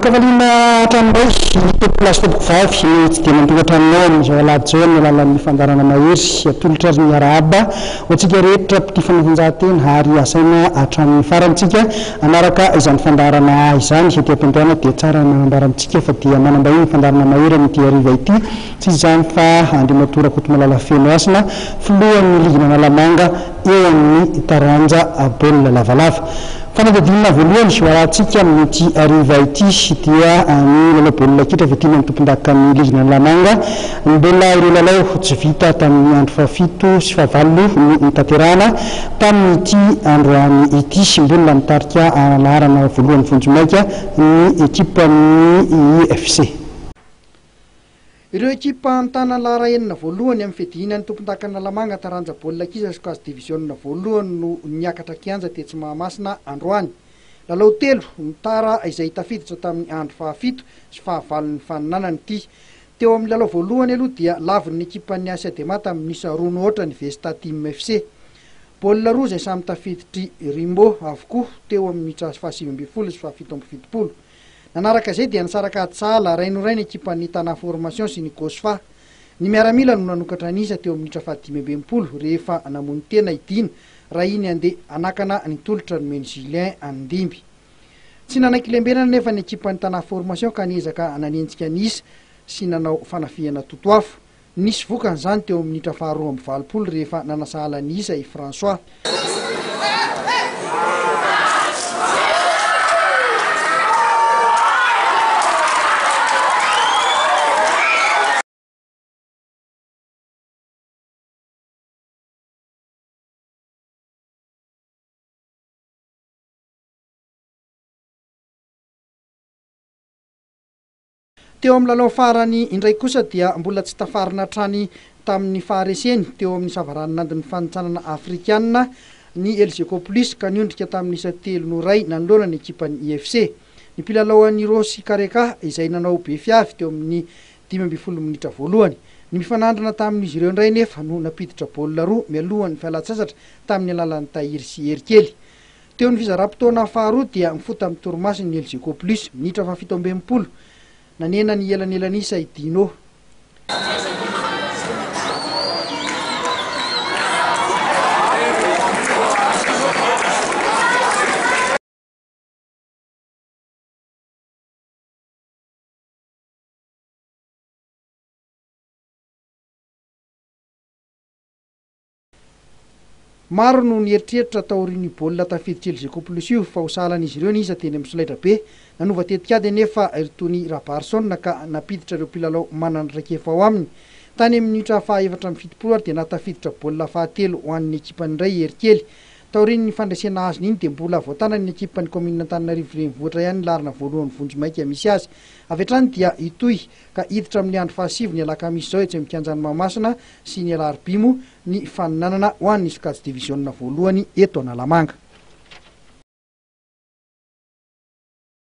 Velon-kafaliana hatrany indray ny tompokolahy sy tompokovavy no tsy dia mandoa hatraminao amin'izao alahady izao amin'ny alalan'ny fandaharana mahery atolotra ary ny arahaba ho antsika rehetra mpitia fanatanjahantena ary asaina hatramin'ny farany tsika hanaraka izany fandaharana izany. Ety am-piandohana dia tsara ny manambara amintsika fa dia manambahiny ny fandaharana mahery amin'ity hariva ity tsy iza izany fa Andriamatoa Rakotomalala Fenohasina filohan'ny ligin'Analamanga eo amin'ny taranja baolina lavalava. Fanadihadiana voalohany ho arahantsika amin'ity hariva ity dia ny lalao baolina kitra fiadiana ny tompondakan'ny ligin'Analamanga. Mbola ireo lalao tsy vita tamin'ny andro fahafito sy fahavalo no notanterahana tamin'ity androany ity. Mbola mitarika laharana voalohany vonjimaika ny ekipan'ny IFC. Ireo ekipa mitana ny lahara enina voalohany amin'ny fiadiana ny tompondakan'Analamanga taranja baolina kitra sokajy diviziona voalohany no niakatra kianja tetsy Mahamasina androany. Lalao telo mitara izay tafiditra tamin'ny andro fahafito sy fahavalon'ny faninanana ity. Teo amin'ny lalao voalohany aloha dia lavon'ny ekipan'ny AS Adema tamin'ny isa roa no aotra ny Vesta Team FC. Baolina roa izay samy tafiditr'i Rimbo avokoa teo amin'ny minitra fahasivy ambin'ny folo sy fahafito amby fitopolo. Nanaraka izay dia nisaraka ady sahala iray no iray ny ekipan'ny Tana Formation sy ny Cosfa. Ny miaramila no nanokatra ny isa teo amin'ny minitra fahadimy amby enimpolo rehefa namono tena i Dina raha iny handeha hanakana ny tolotra nomen'i Julien Andimby. Tsy nanaiky lembenana anefa ny ekipan'ny Tana Formation ka niezaka nanenjika ny isa sy nanao fanafihana totoafo. Nisy vokany izany teo amin'ny minitra faharoa amby valopolo rehefa nanasahala ny isa i François. Teo amin'ny lalao farany indray kosa dia mbola tsy tafarina hatrany tamin'ny fahareseny teo amin'ny savaranonandon'ny fanintsanana afrikanina ny Elgeco Plus ka niondrika tamin'ny isa 3-1 nanoloana ny ekipan'ny IFC. Ny mpilalao an'i Rossy Kareka izay nanao be fiavy teo amin'ny 15 minitra voalohany. Ny mifanandrina tamin'izy ireo indray nefa no nampiditra baolina roa mialohan'ny fialantsasatra tamin'ny alalan'ny Tahiry sy Herikely. Teo amin'ny fizaram-potoana faharoa dia mifoha tamin'ny torimasony ny Elgeco Plus, minitra faha-67. Nanena ny elanelan'isa i Dino. Maro no nieritreritra taorian'io baolina tafiditr'i Elgeco Plus io fa ho sahalan'izy ireo ny isa teny amin'ny solaitrabe. Nanova tetikady anefa ry Tony Rabarison ka nampiditra ireo mpilalao manana traikefa ao aminy. Tany amin'ny minitra faha-74 ary dia nahatafiditra baolina fahatelo ho an'ny ekipany indray i Herikely. Taorian'ny fandresena azony iny dia mbola voatanan'ny ekipan'ny kaominina Antananarivo Renivohitra ihany ny laharana voalohany vonjimaika misy azy. Avy hatrany dia hitohy ka hiditra amin'ny andro fahasivy ny alakamisy izao etsy amin'ny kianjan'i Mahamasina sy ny alarobia moa ny faninanana ho an'ny sokajy diviziona voalohany eto Analamanga.